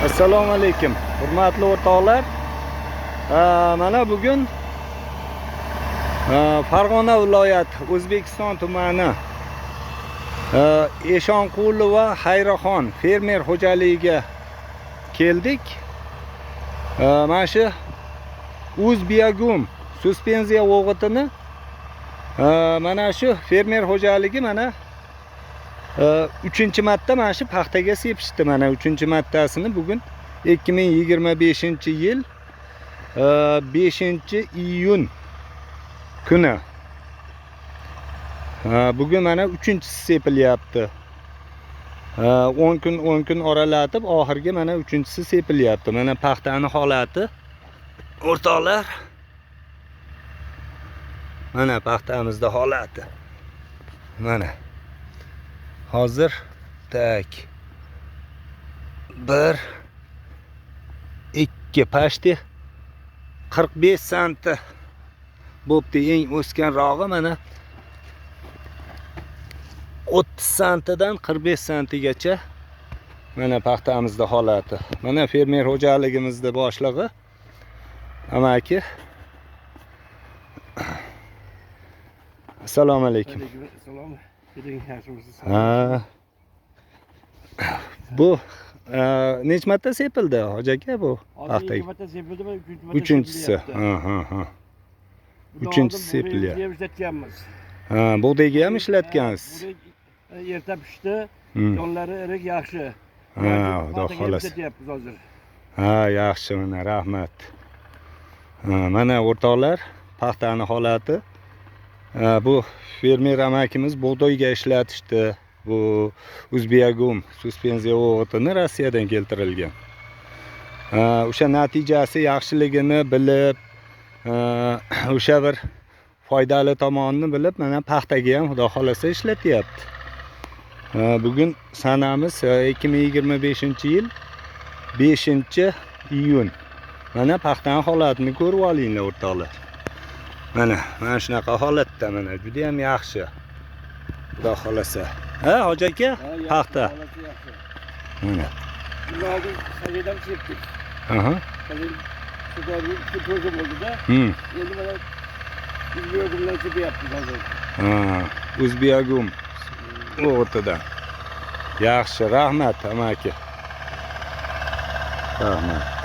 Assalomu alaykum, hurmatli o'rtoqlar. Mana bugun Farg'ona viloyati O'zbekiston tumani Eshonqulova Xayraxon fermer xo'jaligiga keldik. Mana shu Uzbiogum suspenziya o'g'itini mana shu fermer xo'jaligi mana 3-marta mana shu paxtaga sepishdi. Mana 3-martasini bugun 2025-yil 5-iyun kuni. Bugun mana 3-chisi sepilyapti. 10 kun 10 kun oralatib oxirgi mana 3-chisi sepilyapti. Mana paxtani holati, o'rtoqlar. Mana paxtamizda holati. Mana. Hozir так. 1 2 почти 45 santi bo'pti. Eng o'sganrog'i mana 30 santidan 45 santigacha mana paxtamizda holati. Mana fermer xo'jaligimizda boshlig'i amaki. Assalomu alaykum. Alaykum. Keling, yaxshimisiz? Ha. Bu necha marta sepildi, hoji aka, bu Hozir paxta? ikki marta sepildi va uchinchi marta Uchinchisi. sepilyapti. Ha. Bundan Uchinchisi oldin bug'doyimizni sepilyapti. ham ishlatganmiz. Ha, bug'doyga ham ishlatgansiz. Ha, bug'doy erta pishdi. Donlari irik, yaxshi. Ha, Xudo Paxtaga ham xohlasa. ishlatyapmiz hozir. Ha, yaxshi, mana rahmat. Ha, mana o'rtoqlar, paxtani holati. Ha, bu fermer amakimiz bug'doyga ishlatishdi. Bu Uzbiogum suspenziya o'g'itini Rossiyadan keltirilgan. Ha, o'sha natijasi yaxshiligini bilib, o'sha bir foydali tomonini bilib, mana paxtaga ham Xudo xohlasa ishlatyapti. Ha, bugun sanamiz 2025-yil 5-iyun. Mana paxtani holatini ko'rib olinglar, o'rtoqlar. Mana shunaqa holatda, mana juda ham yaxshi. Xudo xohlasa. Ha, hoji aka, Ha, yaxshi, paxta. holati yaxshi. Mana. Bundan oldin sajaydan sepdik. Aha. Sajay sudorga ikki to'za bo'ldi-da. Endi mana Uzbiogumdan sepyapmiz hozir. Ha, Uzbiogum o'g'itidan. Yaxshi, rahmat amaki. Rahmat.